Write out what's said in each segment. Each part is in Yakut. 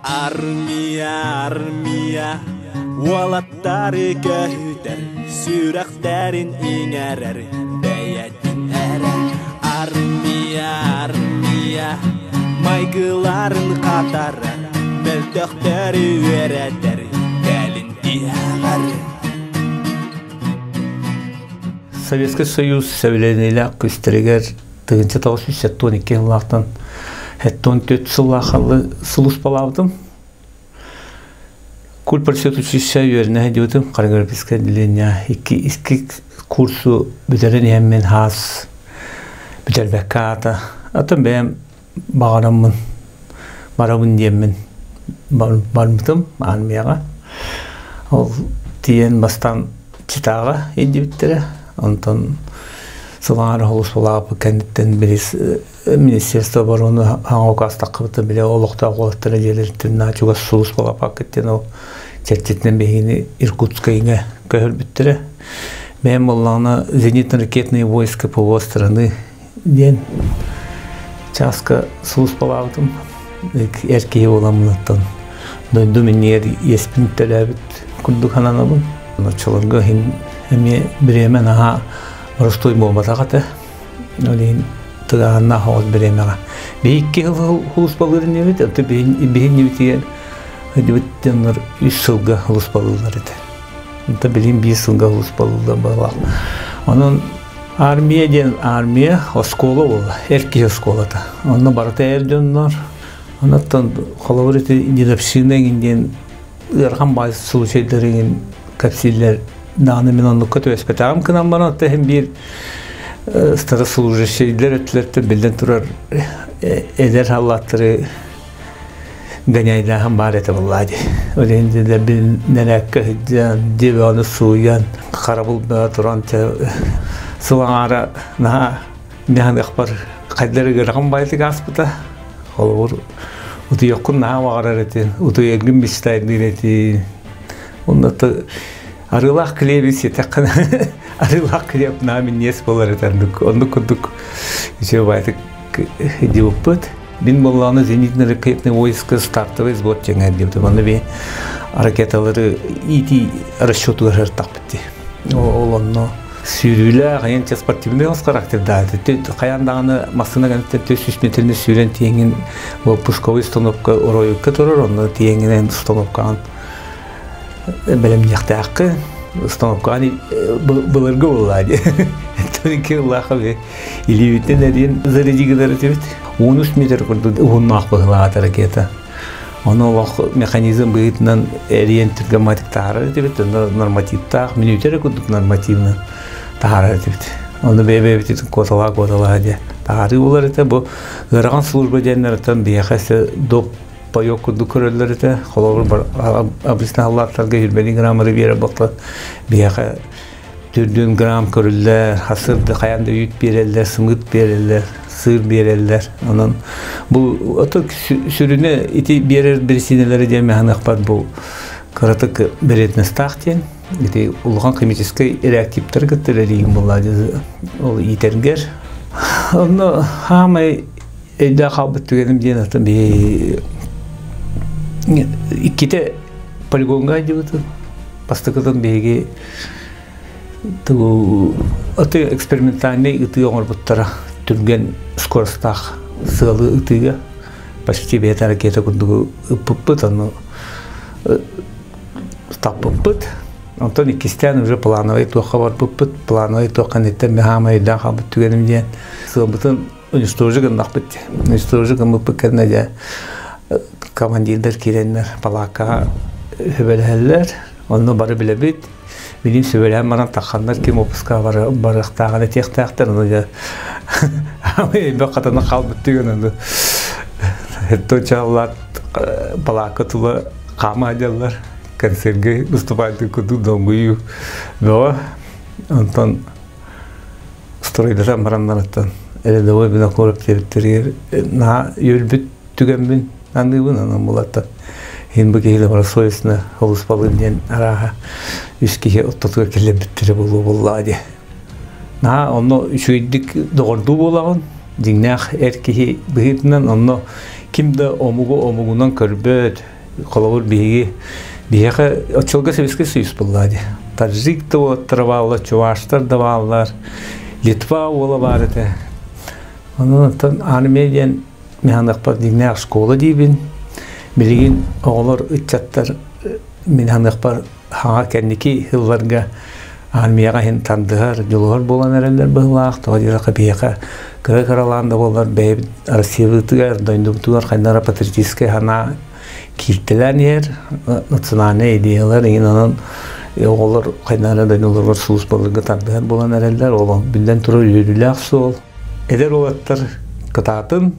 Армия, армия, уолаттары көһүтэр, сүрэхтэрин иҥэрэр бэйэтин эрэ. Армия, армия, майгыларын хатарар, мөлтөхтөрү үөрэтэр, кэлин тиһэҕэр. Советский Союз сэбилэниилээх күүстэригэр 1972 сыллаахтан 74 сыллаахаллы сулууспалаабытым. Кульпарсет училище үөрэнэ сылдьыбытым. Хореографическое отделение икки, икки курсу бүтэрэн иһэммин хаас бүтэрбэккэ аата. Атын бэйэм баҕараммын барабын диэммин барбытым армияҕа. Ол тиийэн бастаан Читаҕа илдьибиттэрэ. Онтон сылаҥар холуспалаабыт кэнниттэн билис Министерство обороны хаҥа укаастаххыбыта бile олохтоох уолаттара дьиэлэриттэн наһаа чугас сулууспалааппаккыт диэн ол чэрчитинэн биһигини Иркутскайга көһөрбүттэрэ. Бэйэм буоллаҕына зенитно-ракетные войска ПВО страны диэн чааска сулууспалаабытым. Эр киһи буоламмыныттан дойдум иннигэр иэспин төлөөбүт курдук сананабын. Оччолорго иһин эмиэ бириэмэ наһаа боростуой буолбатах этэ. Ол иһин тыгаһыннаах оҕус бириэмэҕэ. Биһи икки сыл сулууспалыыр инибит, оттон биһи иннибитигэр сылдьыбыт дьоннор үс сылга сулууспалыыллар этэ. Онтон билигин биир сылга сулууспалыыллар быһыылаах. Онон армия диэн армия оскуола буолла, эр киһи оскуолата. Онно барыта эр дьоннор. Онон холобур ити дедовщина эҥин диэн ыарахан баай случайдар эҥин кэпсииллэр. Даҕаны мин оннукка түбэспэтэҕим гынан баран, оттон иһин биир старослужащийдар өттүлэриттэн биллэн турар эдэр саллааттары гоняйдааһын баар этэ буоллаа дии. Ол иһин бин нэрээккэ сылдьан, дьиэ сууйан, харабыл бөҕө туран сыл аҥаара наһаа миһаныахпар хайдары ыарахан баайытык ааспыта. Холобур, утуйуоххун наһаа баҕарар этин, утуйаргын мечтайдыыр этин. Онно арыылаах килиэби сиэтэххинэ арыылаах килиэп наһаа минньиэс буолар этэ оннук оннук курдук үчүгэй баайытык дьыбыппыт. Мин буоллаҕына зенитно-ракетный войска стартовый взвод дьэҥэр диэбитим. Онно би ракеталары иитии расчетугар сыртахпыт дии. Ол онно сүүрүүлээх, эйэнчэ спортивный характердаах. Хайаан даҕаны массыына кэнниттэн 400 метрини сүүрэн тиэҥин пусковой установка оройукка турар, онно тиэҥинэн установкаҕын бэлэмниэхтээххин. Установкаҕын былыргы буоллаа дии. Икки ыллаахха илиибитин эриэн заряди гынар этибит. 13 метр курдук уһуннаах быһылаата ракета. Ону олох механизм быһыытынан эриэн түргэн таһаарар этибит, онно нормативтаах, мүнүүтэ эрэ курдук нормативынан таһаарар этибит. Ону бэйэ-бэйэбитин куоталаа-куоталаа диye таһаарыы буолар этэ. Бу ыарахан служба диэннэриттэн биһиэхэ доп паёк курдук көрөллөр этэ. Холобур, обычно халлааттарга 20 граммары биэрэр буолла. Биһиэхэ Түрдүн грамм көрүллэр, хасыр да хайаан да үүт биэрэллэр, сымыыт биэрэллэр, сыыр биэрэллэр. Онон бу ото сүрүнэ ити биэрэр бирисиинэлэри диэн механыахпар бу кыратык вероятностаах диэн ити улахан химическэй реактивтары кытта үлэлиигин буолла ол иитэргэр. Онно хаамай өйдөөх хаалбыт түгэним диэн атын биһи иккитэ полигонга айдыбытым. Бастакытын биһиги аты экспериментальнай ытыы оҥорбуттара түргэн скоростаах сыалы ытыыга почти бэйэтэ ракета курдугу ыппыппыт, ону таппыппыт. Онтон иккистээн уже плановай туохха барбыппыт, плановай туохха ниттэн хаамай өйдөөн хаалбыт түгэним диэн сыалбытын уничтожи гыннахпыт. Уничтожи гыммыппыт кэннэ дьэ командирдар киирэннэр палааккаҕа сүбэлэһэллэр. Онно бары билэбит. Билим сүбэлэһэн баран тахханнар ким опуска барыахтааҕын этиэхтээхтэр. Ону дьэ элбэх хатана хаалбыт түгэн ону точаллаат палаакка тула хаама дьаллар. Концергэ выступать курдук долгуйуу бөҕө. Онтон стройдатан бараннарыттан рядовой Винокуров диэбиттэригэр наһаа үөрбүт түгэммин аныыбын онон булаттан иһин бу киһи добросовестно холуспалыын диэн арааһа үс киһи ортотугар киллэрбиттэрэ буолуо буоллаҕа дии. Наһаа онно үчүгэйдик доҕордуу буолаҕын, дьиҥнээх эр киһи быһыытынан онно Ким да омугу омугунан көрбөт. Холобур биһиги биһиэхэ оччолго Советский Союз буолла дии. Таджик да уолаттара бааллар, чуваштар да бааллар, Литва уола баар этэ. Онон оттон армия диэн мин дьиҥнээх школа диибин. Билигин оҕолор, ыччаттар мин ханыахпар хаҥа кэнники сылларга армияҕа иһин тардыһар, дьулуһар буолан эрэллэр быһыылаах. Тоҕо диэтэххэ биһиэхэ кыра-кыралаан да буоллар бэйэбит Россиябытыгар, дойдубутугар хайдах эрэ патриотическай санаа кииртэлээн иһэр, национальнай идеялар иҥин онон оҕолор хайдах эрэ дойдуларыгар сулууспаларга тардыһар буолан эрэллэр. Ол биллэн турар үөрүүлээх суол. Эдэр уолаттар кытаатын,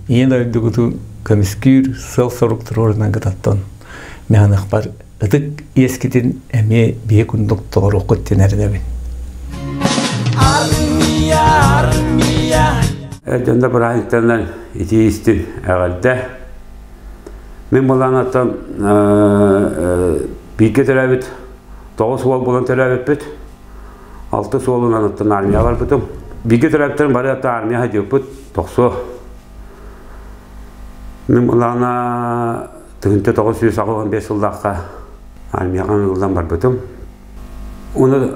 ийэ дойдугутун көмүскүүр сыал-сорук туруорунан кытаттан механыхпар ытык иэскитин эмиэ биһи курдук толоруоххут диэн эрэнэбин. Армия, армия. Дьонно бырааһынньыктарынан итии истин эҕэрдэ. Мин былаанаттан бииргэ төрөөбүт тоҕус уол буолан төрөөбүппүт. Алты суолунан оттон армия барбытым. Бииргэ төрөөбүттэрим бары ата армия садьыппыт тохсуо. Мин былаана 1985 сыллаахха армияҕа ыҥырыллан барбытым. Уну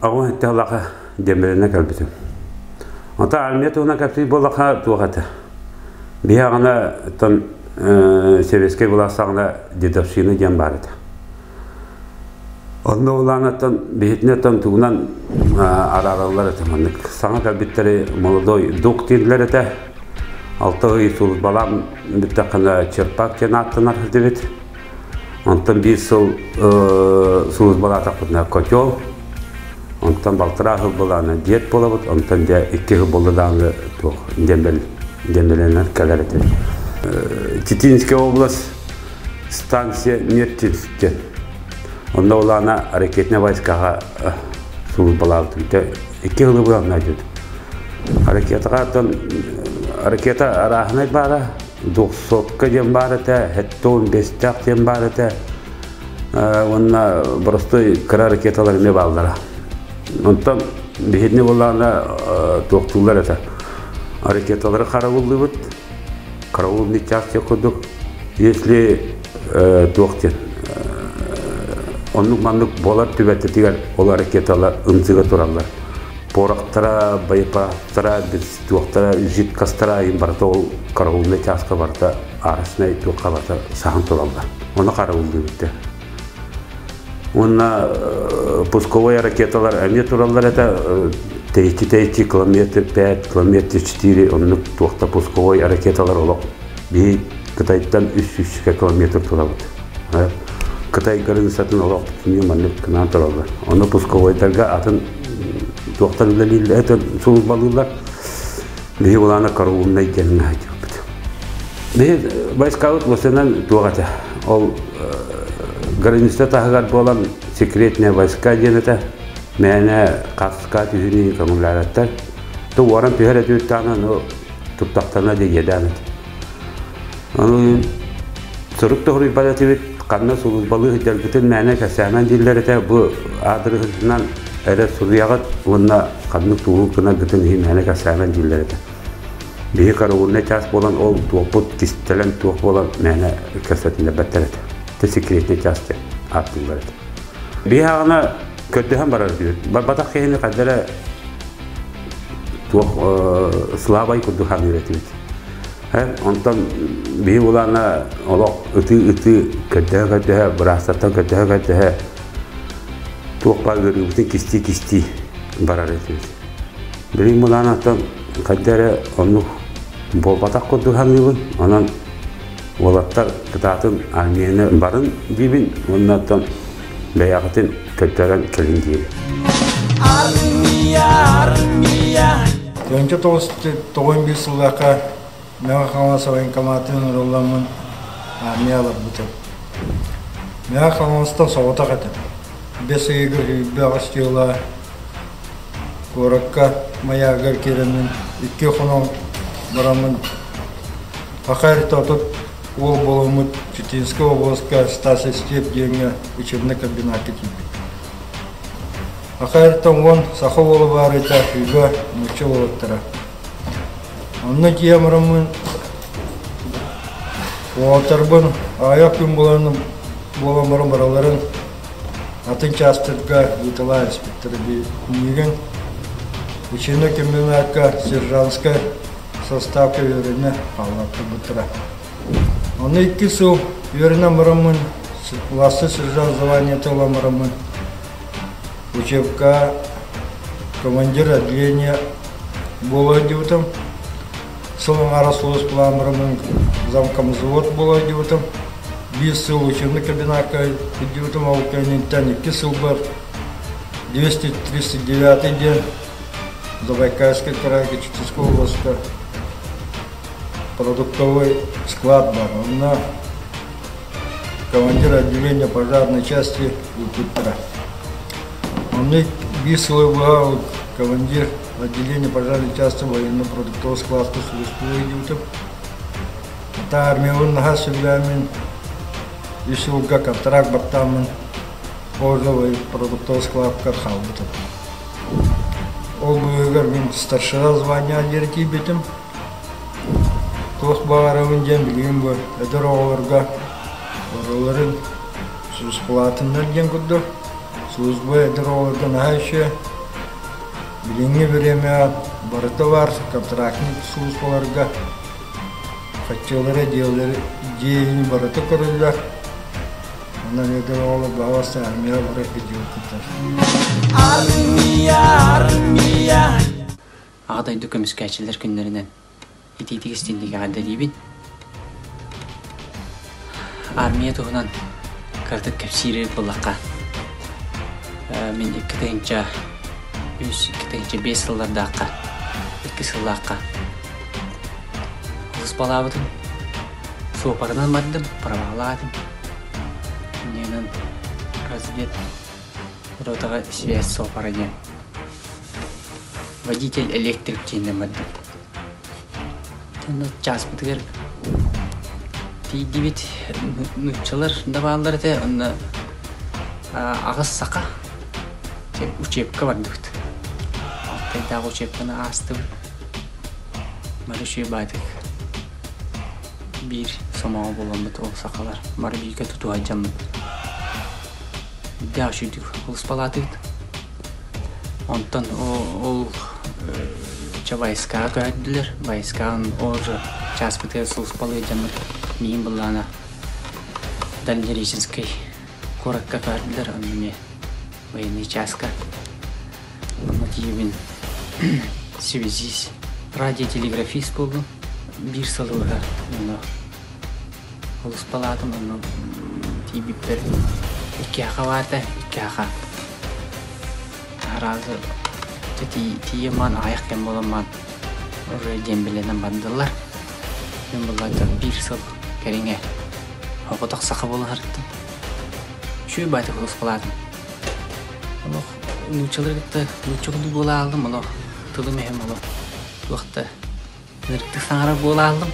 аҕам этте сыллаахха дембелинэ кэлбитим. Онто армия туһунан кэпсиир буоллахха туох этэ. Биһи аҕана оттон сэбиэскэй былаас саҕана дедовщина диэн баар этэ. Онно улаанаттан биһитинэттэн тугунан араараллар этэ маннык саҥа кэлбиттэри молодой дук дииллэр этэ. Алта ый службалаан бүттэххинэ черпак диэн ааттанар этибит. Онтон биир сыл службалаатахпытына котел, онтон балтараа сыл былаана дед буолабыт, онтон дьэ икки сыл буолла даҕаны туох дембел дембеленэн кэлэр этибит. Читинская область станция Нерчинск диэн. Онно улаана ракетнай войскаҕа службалаабытым. Икки сылы быһа дьүт. Ракетаҕа оттон ракета арааһынай баара, двухсотка диэн баар этэ, хеттон бэстээх диэн баар этэ. Уонна простой кыра ракеталар эмиэ бааллара. Онтон биһидни буллаана туохтууллар этэ. Ракеталары харабыллыбыт. Караулный час курдук. Если туох диэн оннук-маннык буолар түбэлтэтигэр ол ракеталар ымсыга тураллар. Порохтара, боеприпастара, туохтара, жидкостара айын барыта ол караулный чааска барыта арочнай туохха барыта саһан тураллар. Ону карауллуубут Уонна пусковой ракеталар эмиэ тураллар этэ тэйиччи-тэйиччи километр 5, километр 4 оннук туохта пусковой ракеталар олох биһи Кытайтан 300 километр турабыт. Кытай границатын олох бүтүннүү маннык гынан тураллар. Ону пусковойдарга атын туохтан үлэлииллэр, это службалыыллар. Биһи улаана караулунай диэн сылдьыбыт. Биһи войскабыт лосынан туох этэ. Ол граница таһыгар буолан секретные войска диэн этэ. Мээнэ хаска түһүнүү көҥүллээбэттэр. Ту уоран түһэр этүүттаана ну туттахтана диэдээн этэ. Ону сурук тоһуруйбат этибит, ханна сулууспалыы сылдьарбытын мээнэ кэпсээмэн дииллэр этэ. Бу аадырыһынан эрэ суруйаҕыт уонна ханнык тугу гынаргытын иһин мээнэ кэпсээмэн дииллэр этэ. Биһи караульнай час буолан ол туохпут кистэлэҥ туох буолан мээнэ кэпсэтиннэрбэттэр этэ. Те секретный час диэн ааттыыллар этэ. Биһи аҕана көрдөһөн барар этибит. Барбатах киһини хайда эрэ туох слабай курдук саныыр этибит. Онтон биһи улаана олох ытыы-ытыы көрдөһө-көрдөһө, быраастартан көрдөһө-көрдөһө туох баар ыарыыбытын кистии-кистии барар этибит. Билигин былаанаттан хайда эрэ оннук буолбатах курдук саныыбын. Онон уолаттар кытаатын армияны барын диибин уонна оттон бэйэҕитин көрдөрөн кэлин диибин. Армия, армия. Тыһыынча тоҕус тоҕуон биир сыллаахха Мэҥэ Хаҥалас военкоматын ыҥырылламмын армия ыларбытым. Мэҥэ Хаҥаластан соҕотох этим. Бэс ыйыгар сүүрбэ аҕыс дьыала куоракка Майаагар киирэммин икки хонон бараммын Аха эртэ отут уол буоламмыт Читинскэй областка Стас Степ диэҥҥэ учебнай комбинатка киирбит. Аха эртэн уон саха уола баарыйта үйгэ нуучча уолаттара. Онно тиийэн бараммын. Уолаттарбын аҕыйах күн буолан буолан баран бараларын атын чаастарга ыыталаан испиттэрэ. Миигин учебнай комбинатка сержантскай составка үөрэнэ хаалларбыттара. Ону икки сыл үөрэнэн бараммын, младший сержант званиета ылан бараммын, учебка командир отделения буола сылдьыбытым. Сыл аҥаара сулууспалаан бараммын замкомвзвод буола сылдьыбытым. Биир сыл учебный кабинакка сылдьыбытым, ол кэнниттэн икки сылбар 239 диэн Забайкальскай кыраайга Читинскай областка продуктовый склад бар. Онно командир отделения пожарной части ыыппыттара. Онно биир сылы быһа командир отделения пожарной части военно-продуктовый складка сулууспалыы илдьибитим. Ата армиябын наһаа сөбүлээммин үс сылга контракт баттааммын Озовой продуктовый складка хаалбытым. Ол быыһыгар мин старшина звание диэри тиийбитим. Туох баҕарабын диэн билигин бу эдэр оҕолорго барыларын сулууспалаатыннар диэн курдук. Служба эдэр оҕолорго наһаа үчүгэй. Билиҥҥи бириэмэҕэ барыта баар контрактник сулууспаларга хаччылары, дьиэлэри, дьиэни барыта көрүллэр. Онон эдэр оҕолор баҕаласта армияҕа бары идиоттар. Армия, армия. Аҕа дойду көмүскээччилэр күннэринэн итиитик истинник эҕэрдэлиибин. Армия туһунан кыратык кэпсиир буоллахха, мин 2003, 2005 сыллардаахха, икки сыллаахха олус балаабытым. Суопарынан бардым, правалаатым. Иннинэн развед ротаҕа связь суопара диэн водитель электрик диэннэн бардым. Чааспытыгар тиийдибит, нууччалар да бааллар этэ, онно аҕыс саха учебка бардыбыт. Алтайдааҕы учебканы аастыбыт. Бары үчүгэй баайдык биир сомоҕо буоламмыт ол сахалар бары бииргэ тутуһа дьаммыт. Үрдээх үчүгдүк олус балаатыбыт. Онтон ол ча войскаҕа көһөрдүлэр. Войскаҕа уже чааспытыгар сулууспалыы дьаммыт миигин былаана Дальнереченскэй куоракка көһөрдүлэр. Онно эмиэ военный чааска. Онно тиийэбин связист, радиотелеграфист буоллум. Биир сыл быһа онно олус балаатым, онно тиийбиппэр икки аха баата, икки аха. Араазы тиийэн маан аҕыйах кэм буолан маан уже диэмбэлэнэн бардылар. Мин буллаата биир сыл кэриҥэ оҕотох саха буолан сырыттым. Үчүгэй баайдык олус балаатым. Олох нууччалары кытта нуучча курдук буола ааллым, олох тылым иһим олох туох да ынырыктык саҥарар буола ааллым.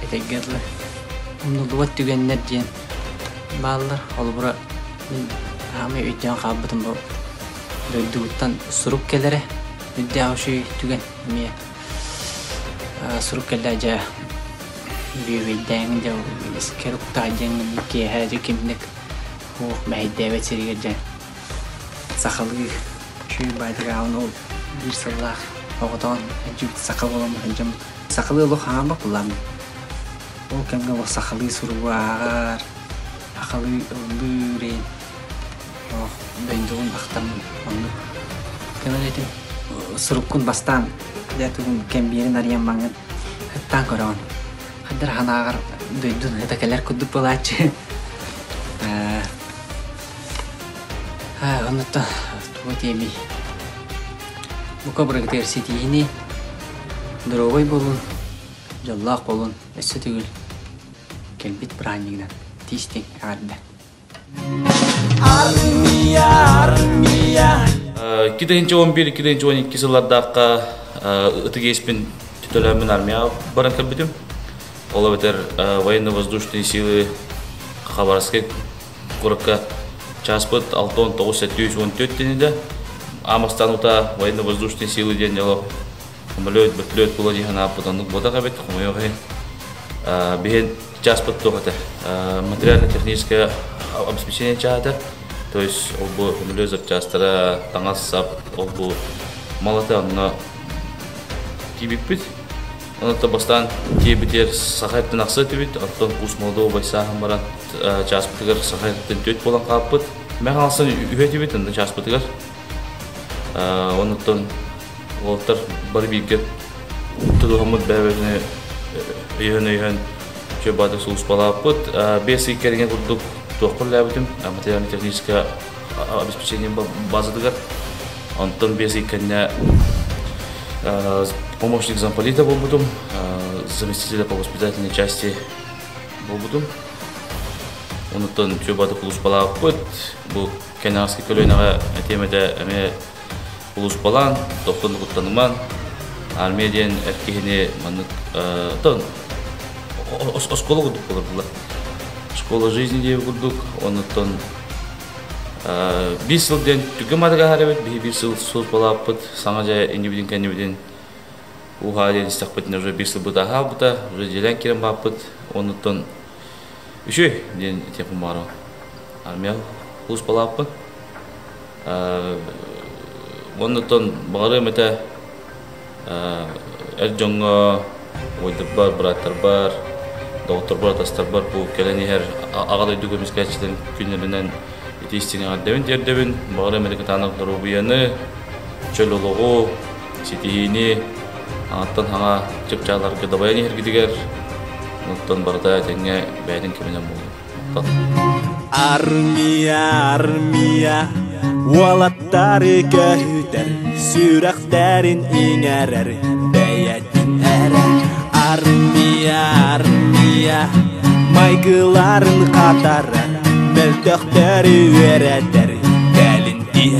Этэргэ дылы умнуллубат түгэннэр диэн бааллар. Холобура, мин аамай өйдөөн хаалбытым бу дойдубуттан сурук кэлэрэ үрдээх үчүгэй түгэн эмиэ сурук кэллэ дьэ бүөбэйдээҥ дьэ искэр уктаа диэн киэһэ дьэ кимник Уох мэһэйдээбэт сиригэр дьэ сахалыы үчүгэй баайдык ааҕан ол биир сыллаах оҕотоон дьүбүт саха буолан сылдьаммыт. Сахалыы олох ааҕан булламмыт. Ол кэмҥэ олох сахалыы суругу ааҕар, сахалыы ыллыыр эйин олох дойдубун ахтаммын оннук көмөлөтүм. Суруккун бастаан дьэ тугун кэмбиэрин арыйан маҥан ыттаан көрөҕүн. Хайдах анааҕар дойдун ыта кэлэр курдук буолааччы. Оннуттан тугу этиэмий? Бука бырагытыгар ситиһини, доруобай буолун, дьоллоох буолун, өссө төгүл кэлбит бырааһынньыгынан тиистиҥ эҕэрдэ. Армия, армия. 2011-2012 сыллардаахха ытык иэспин төлөөммүн армияҕа баран кэлбитим. Ол эбэтэр военно-воздушные силы Хабаровскай куоракка чааспыт 69 714 диэнидэ. Аамастаан утаа военно-воздушные силы диэн дьоло самолет, вертолет була дии санааппыт оннук буотах эбит, хомойуох иһин. Биһин Чааспыт туох этэ? Материально-техническое обеспечение чааһа. То есть ол бу көмөлө запчастара, таҥас-сап, ол бу малата онно тиийбиппит. Онон бастаан тиийбитигэр саха эртэн ахса этибит, оттон курс молодого бойсааһын баран чааспытыгар саха эртэн түөрт буолан хаалбыт. Мэ хаалсан үһү этибит, онно чааспытыгар. Онуттан уолаттар бары бииргэ тутуһаммыт бэйэ-бэйэбитин өйөһөн-өйөһөн үчүгэй баҕайытык сулууспалаабыппыт. 5 ый кэриҥэ курдук туохха үлэлээбитим, материально-техническое обеспечение базатыгар. Онтон 5 ый кэннэ помощник замполита буолбутум, заместителя по воспитательной части буолбутум. Онуттан үчүгэй баҕайытык сулууспалаабыппыт. Бу кэнэҕэски көлүөнэҕэ этиэм этэ эмиэ улууспалаан, тохтон куттаныман, армия диэн эр киһини маннык тон оскуола курдук буолар школа жизни диэби курдук оннуттан биир сыл диэн түргэн маатыга эбит биһи биир сыл службалааппыт саҥа дьэ иннибитин кэннибитин уһаа диэн истэхпитинэ уже биир сылбыт аһаабыта уже дьиэлээн киирэн бааппыт оннуттан үчүгэй диэн этиэхпин баҕарабын армия службалааппын Оннуттан баҕарыам этэ эр дьоҥҥо, убайдарбар, бырааттарбар, доҕотторбор, атастарбар бу кэлэн иһэр Аҕа дойду көмүскээччилэрин күннэринэн ити истиҥ эҕэрдэбин тиэрдэбин. Баҕарыам этэ кытаанах доруобуйаны, чөл олоҕу, ситиһиини, аҥаттан хаҥа чыпчааларга дабайан иһэргитигэр, онтон барыта этэҥҥэ бэйэтин кэминэн буолуо. Армия, армия, уолаттары көһүтэр, сүрэхтэрин иҥэрэр бэйэтин эрэ. Армия, армия, майгыларын хатарар, мөлтөхтөрү үөрэтэр, кэлин тиһэр.